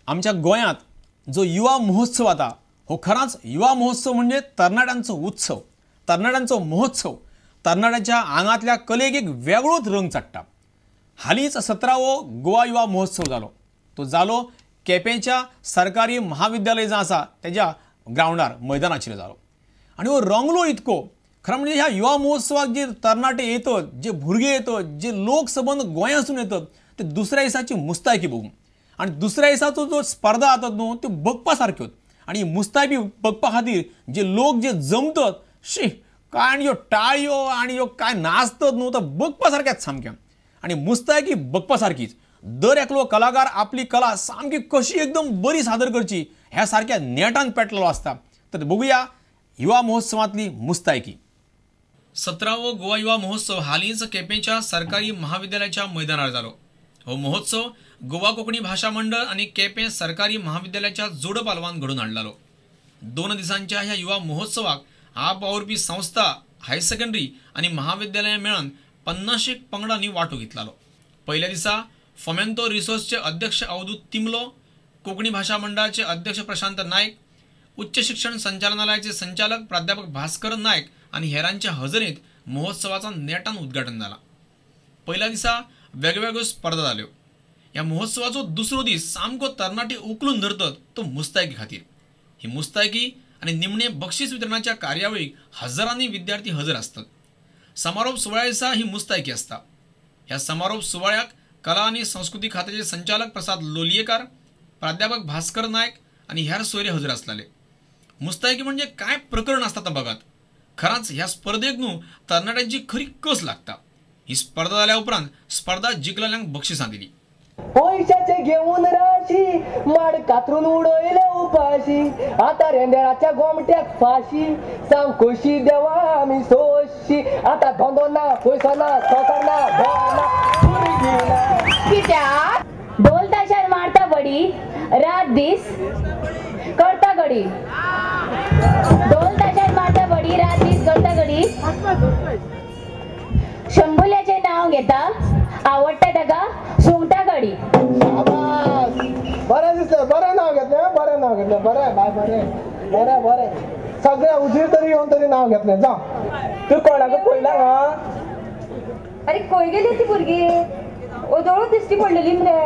आमच्या गोंयांत जो युवा महोत्सव आता हो खरांच युवा महोत्सव म्हणजे तरणाट्यांचो उत्सव, तरणाट्यांचो महोत्सव, तरणाट्यांच्या आंगांतल्या कलेक एक वेगळोच रंग चडटा। हालींच 17वो गोवा युवा महोत्सव जालो, तो जालो केपेंच्या सरकारी महाविद्यालय जो आसा तेज्या ग्रावंडार मैदानाचेर जालो आनी हो रंगलो इतको। खरें म्हणजे ह्या युवा महोत्सवाक जे तरणाटे येतात, जे भुरगे येतात, जे लोक सबंद गोंयांसून येतात ते दुसऱ्या दिसाची मुस्तायकी बघून आनी दुसऱ्या दिसाचो जो स्पर्धा जातात न्हू त्यो बघपा सारक्यो आनी मुस्तायकी बघपा खातीर जे लोक जे जमतात शी काय आनी ह्यो टाळयो आनी ह्यो काय नाचतात न्हू तो बघपा सारक्याच सामक्यो आनी मुस्तायकी बघपा सारकीच। दर एकलो कलाकार आपली कला सामकी कशी एकदम बरी सादर करची ह्या सारक्या नेटान पेटलेलो आसता। तर बघूया युवा महोत्सवांतली मुस्तायकी। 17वो गोवा युवा महोत्सव हालींच केपेंच्या सरकारी महाविद्यालयाच्या मैदानार जालो। हो महोत्सव गोवा कोंकणी भाशा मंडळ आनी केपें सरकारी महाविद्यालयाच्या जोड पालवान घडोवन हाडलेलो। 2 दिसांच्या ह्या युवा महोत्सवाक आप वावुरपी संस्था, हायर सेकंडरी आनी महाविद्यालयां मेळून 50 पंगडांनी वांटो घेतलेलो। पयल्या दिसा फोमेंतो रिसोर्सचे अध्यक्ष अवधूत तिमलो, कोंकणी भाशा मंडळाचे अध्यक्ष प्रशांत नायक, उच्च शिक्षण संचालनालयाचे संचालक प्राध्यापक भास्कर नायक आनी हेरांच्या हजेरीत महोत्सवाचा नेटान उद्घाटन जाला। पयल्या दिसा वेगवेगळ्यो स्पर्धा जाल्यो। ह्या महोत्सवाचो दुसरो दीस सामको तरणाटे उखलून धरतात तो मुस्तायकी खातीर। ही मुस्तायकी आनी निमणे बक्षीस वितरणाच्या कार्यावळीक हजारांनी विद्यार्थी हजर आसतात। समारोप सुवाळ्या दिसा ही मुस्तायकी आसता। ह्या समारोप सुवाळ्याक कला आनी संस्कृती खात्याचे संचालक प्रसाद लोलयेकार, प्राध्यापक भास्कर नायक आनी हेर सोयरे हजर आसलेले। मुस्तायकी म्हणजे काय प्रकरण आसता ता बघात। खरांच ह्या स्पर्धेक न्हू तरणाट्यांची खरी कस लागता। ही स्पर्धा जाल्या उपरांत स्पर्धा जिखलेल्यांक बक्षिसां दिली। पयशाचे घेऊन राशी माड कातरून उडयले उपाशी, आता रेंदेराच्या गोमट्याक फाशी, सांग कशी देवा आमी सोशी, आता धंदो ना पयसो ना संवसार ना भोव ना भुरगीं ना। कित्याक ढोल ताशार मारता बडी, रात दीस करता गडी, ढोल ताशार मारता बडी, रात दीस करता गडी, शंभुल्याचें नांव घेता आवडटा ताका सुंगटा कडी। बरें दिसलें, बरें नांव घेतलें, बरें नांव घेतलें, बरें बाय, बरें बरें बरें, सगळ्या उजीर तरी येवन तरी नांव घेतलें। जावं तूं कोणाक पळयला हा? अरे खंय गेली ती भुरगीं? ओदोळूच दिश्टी पडलेली मरे।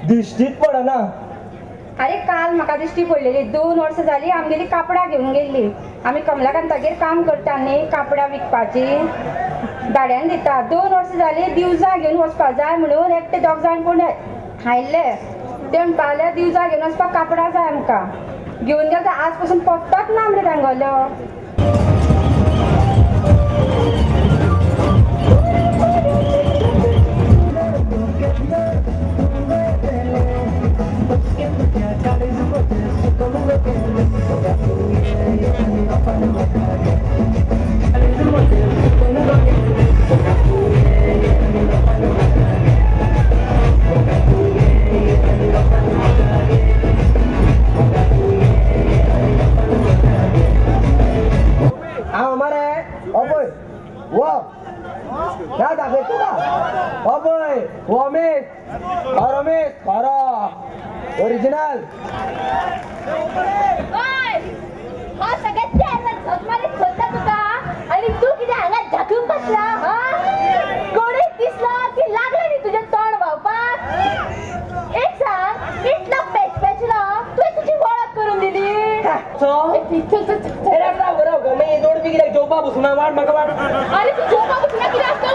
दिश्टीच पडना। अरे काल म्हाका दिश्टी पडलेली, 2 वर्सां जाली आमगेली कापडां घेवन गेल्ली। आमी कमलाकांतागेर काम करता न्ही, कापडां विकपाची भाड्यान दिता। 2 वर्सां जाली दिवजां घेवन वचपा जाय म्हणून एकटे 2 जाण कोण आयिल्ले, ते म्हणपा लागले दिवजां घेवन वचपाक कापडां जाय आमकां, घेवन गेले आज पासून पत्तोच ना मरे तांगेलो। ओरिजिनल आणि तू कितें हांगा झाकून बसला? कोणूय दिसला की लागला न्ही तुजें तोंड व्हांवपाक। एक सांग, इतलो पेचपेचलो तुवें तुजी वळख करून दिली? जेवपा बसूना वाट म्हाका वाट। अरे तूं जेवपा बसूना कितें आसता?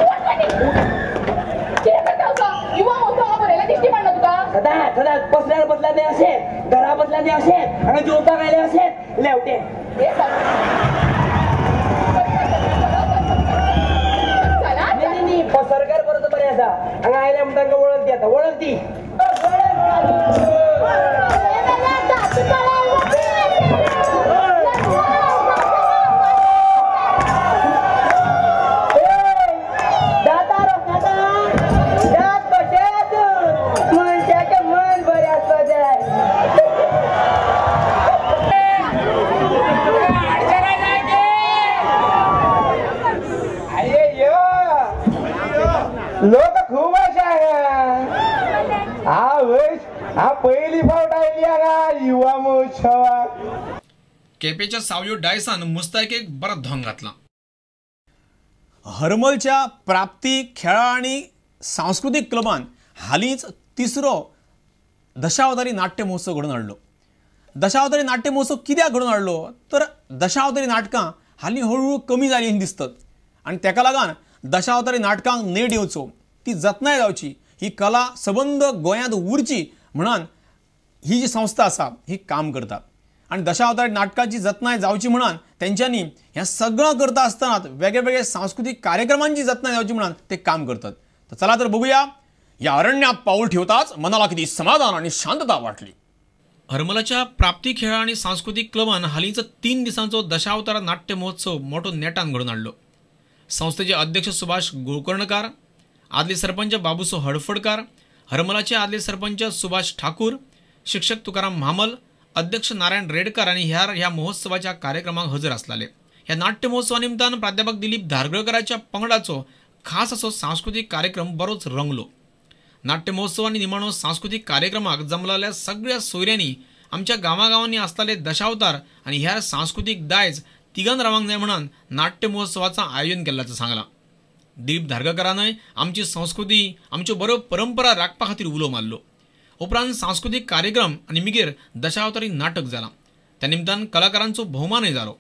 कितें करता असो? युवा महोत्सवा बरयला दिश्टी पडना तुका? सदां सदां बसल्यार बसल्या तें अशें, घरा बसल्या तें अशें, हांगा जेवपाक आयलें अशें लेवटें। न्ही पसरकार बरो बरें आसा, हांगा आयलें म्हण तांकां वळख दी, आतां वळख दी। लोक खूब आशा छवा। केपेच्या सावयो डायसान मुस्तायकेक बरो धोंग घातला। हरमलच्या प्राप्ती खेळा आनी सांस्कृतीक क्लबान हालींच तिसरो दशावतारी नाट्य महोत्सव घडोवन हाडलो। दशावतारी नाट्य महोत्सव कित्याक घडोवन हाडलो तर दशावतारी नाटकां हालीं हळूहळू कमी जालीं दिसतात आनी तेका लागून दशावतारी नाटकांक नेट येवचो, ती जतनाय जावची, ही कला सबंद गोंयांत उरची म्हणून ही जी संस्था आसा ही काम करता आनी दशावतारी नाटकाची जतनाय जावची म्हणून तेंच्यांनी हें सगळें करता आसतना वेगळे सांस्कृतीक कार्यक्रमांची जतनाय जावची म्हणून ते काम करतात। तर चला तर बघूया या अरण्यात पाऊल ठेवताच मनाला किती समाधान आणि शांतता वाटली। हरमलाच्या प्राप्ती खेळ आणि सांस्कृतीक क्लबान हालींच 3 दिसांचो दशावतार नाट्य महोत्सव मोठो नेटान घडोवन हाडलो। संस्थेचे अध्यक्ष सुभाष गोकर्णकार, आदले सरपंच बाबूसो हडफडकार, हरमलाचे आदले सरपंच सुभाष ठाकूर, शिक्षक तुकाराम म्हामल, अध्यक्ष नारायण रेडकर आनी ह्या महोत्सवाच्या कार्यक्रमाक हजर आसलेले। ह्या नाट्य महोत्सवा निमतान प्राध्यापक दिलीप धारगळकराच्या पंगडाचो खास असो सांस्कृतीक कार्यक्रम बरोच रंगलो। नाट्य महोत्सव आनी निमाणो सांस्कृतीक कार्यक्रमाक जमलेल्या सगळ्या सोयऱ्यांनी आमच्या गांवागांवांनी आसलेले दशावतार आनी ह्या सांस्कृतीक दायज तिगान रावंक जाय म्हणून नाट्य महोत्सवाचं आयोजन केल्ल्याचें सांगलां। दिलीप धारगळकरानय आमची संस्कृती, आमच्यो बऱ्यो परंपरा राखपा खातीर उलो मारलो। उपरांत सांस्कृतीक कार्यक्रम आनी मागीर दशावतारी नाटक जालां। त्या निमतान कलाकारांचो भोवमानय जालो।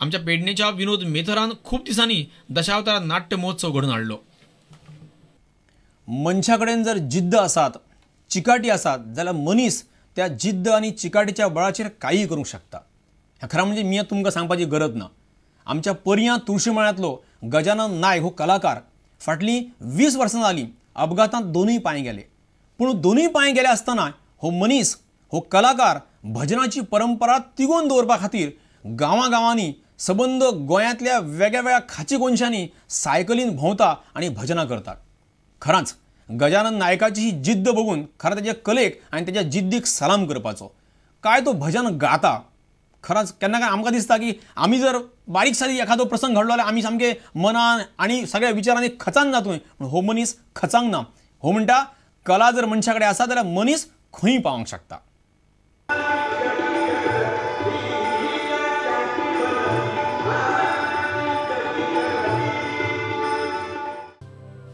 आमच्या पेडणेच्या विनोद मेथरान खूब दिसांनी दशावतार नाट्य महोत्सव घडोवन हाडलो। मनशा कडेन जर जिद्द आसात, चिकाटी आसात जाल्यार मनीस त्या जिद्द आनी चिकाटीच्या बळाचेर कांय करूंक शकता। हें खरें म्हणजे मी तुमकां सांगपाची गरज ना। आमच्या पर्यां तुळशीमळ्यांतलो गजानन नायक हो कलाकार फाटलीं 20 वर्सां जालीं अपघातांत दोनूय पांय गेले, पूण दोनूय पांय गेले आसतना हो मनीस, हो कलाकार भजनाची परंपरा तिगोवन दवरपा खातीर गांवागांवांनी सबंद गोंयांतल्या वेगळ्या खाची कोनशांनी सायकलीन भोंवता आनी भजनां करतात। खरांच गजानन नायकाची ही जिद्द बघून खरें तेच्या कलेक आनी तेच्या जिद्दीक सलाम करपाचो। काय तो भजन गाता, खरंच केन्ना काय आमकां दिसता की आमी जर बारीक सारीक एखादो प्रसंग घडलो जाल्यार आमी सामके मनान आनी सगळ्या विचारांनी खचान जातूय, पूण हो मनीस खचांक ना। हो म्हणटा कला जर मनशा कडेन आसा जाल्यार मनीस खंय पावंक शकता।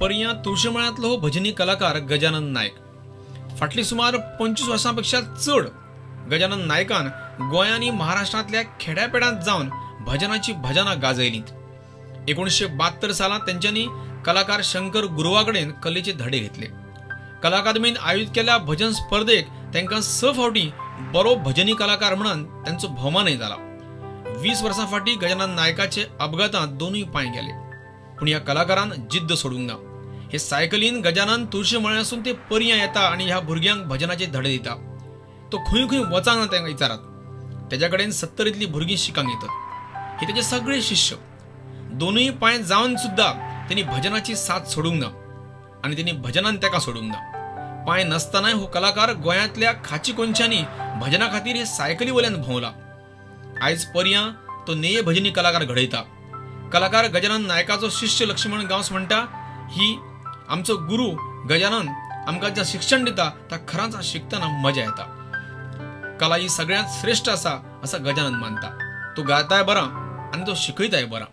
पर्यां तुळशीमळ्यांतलो हो भजनी कलाकार गजानन नायक फाटली सुमार 25 वर्सां पेक्षा चड गजानन नायकान गोंय आनी महाराष्ट्रांतल्या खेड्यापेड्यांत जावन भजनाची भजनां गाजयलीं। 1972 सालांत तेंच्यांनी कलाकार शंकर गुरुवा कडेन कलेचे धडे घेतले। कला अकादमीन आयोजीत केल्ल्या भजन स्पर्धेक तांकां 6 फावटी बरो भजनी कलाकार म्हणून तांचो भोवमानय जाला। 20 वर्सां फाटीं गजानन नायकाचे अपघातांत दोनूय पांय गेले, पूण ह्या कलाकारान जिद्द सोडूंक ना. हे सायकलीन गजानन तुळशी मळ्यासून ते पर्यां येता आनी ह्या भुरग्यांक भजनाचे धडे दिता. तो खंय खंय वचांक ना तांकां विचारात. तेज्या कडेन 70 भुरगीं शिकांक येतात. हे तेजे सगळे शिष्य. दोनूय पांय जावन सुद्दां तेणी भजनाची साथ सोडूंक ना आनी तेणी भजनान ताका सोडूंक ना. पांय नासतनाय हो कलाकार गोंयांतल्या खाची कोनशांनी भजना खातीर हे सायकली वयल्यान भोंवला. आयज पर्यां तो नेय भजनी कलाकार घडयता. कलाकार गजानन नायकाचो शिष्य लक्ष्मण गांवस म्हणटा, ही आमचो गुरु गजानन आमकां जें शिक्षण दिता ता खरांच शिकतना मजा येता. कला ही सगळ्यांत श्रेष्ठ आसा असो गजानन मानता. तो गाताय बरा आनी तो शिकयताय बरा.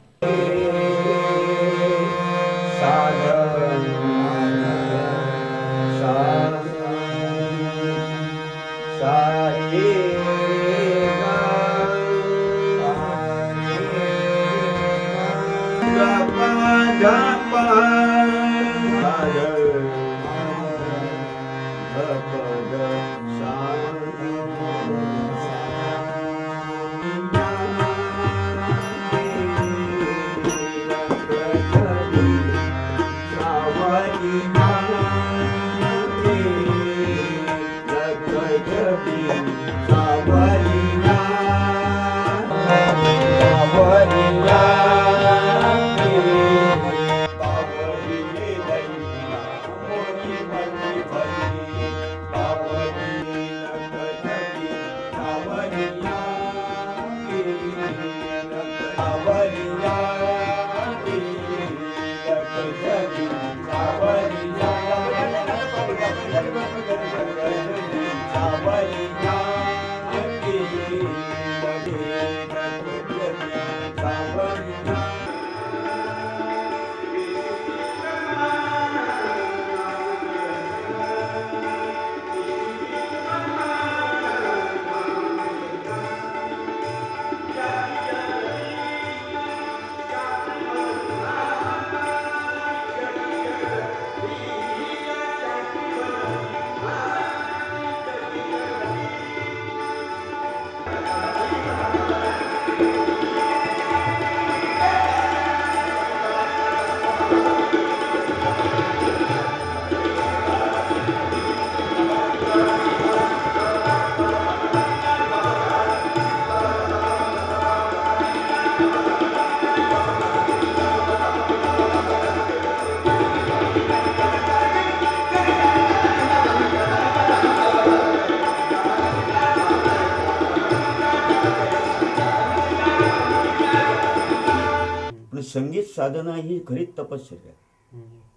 संगीत साधना ही खरीच तपश्चर्या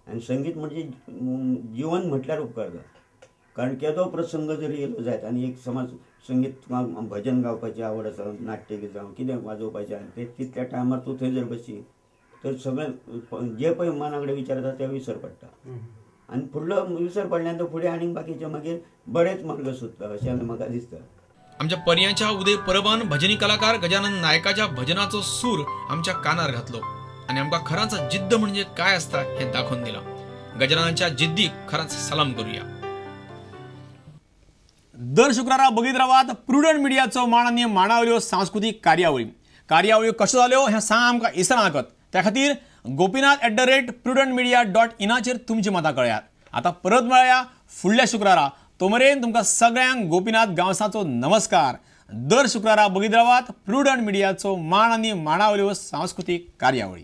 आनी संगीत म्हणजे जीवन म्हटल्यार उपकारता, कारण केदो प्रसंग जर येयलो जायत आनी एक समज संगीत तुका भजन गावपाची आवड आसा, नाट्य जावं कितें वाजोवपाचें आनी ते तितल्या टायमार तूं थंय जर बशी तर सगळें जे पळय मना कडेन विचार येता ते विसर पडटा आनी फुडलो विसर पडल्यान तो फुडें आनीक बाकीचे मागीर बरेच मार्ग सोदता अशें म्हाका दिसता. आमच्या पर्यांच्या उदय परबान भजनी कलाकार गजानन नायकाच्या भजनाचो सूर आमच्या कानार घातलो आनी आमकां खरांच जिद्द म्हणजे काय आसता हें दाखोवन दिलां. गजाननाच्या जिद्दीक खरांच सलाम करूया. दर शुक्रारा बघीत रावात प्रुडंट मिडियाचो माण आनी माणावल्यो सांस्कृतीक कार्यावळी. कार्यावळी कश्यो जाल्यो हें सांग आमकां इसरां आकत. त्या खातीर Gopinath @prudentmedia.in तुमची मतां कळयात. आतां परत मेळया फुडल्या शुक्रारा. तो मेरेन तुमकां सगळ्यांक गोपीनाथ गांवसाचो नमस्कार. दर शुक्रारा बघीत रावात प्रुडंट मिडियाचो माण आनी माणावल्यो सांस्कृतीक कार्यावळी.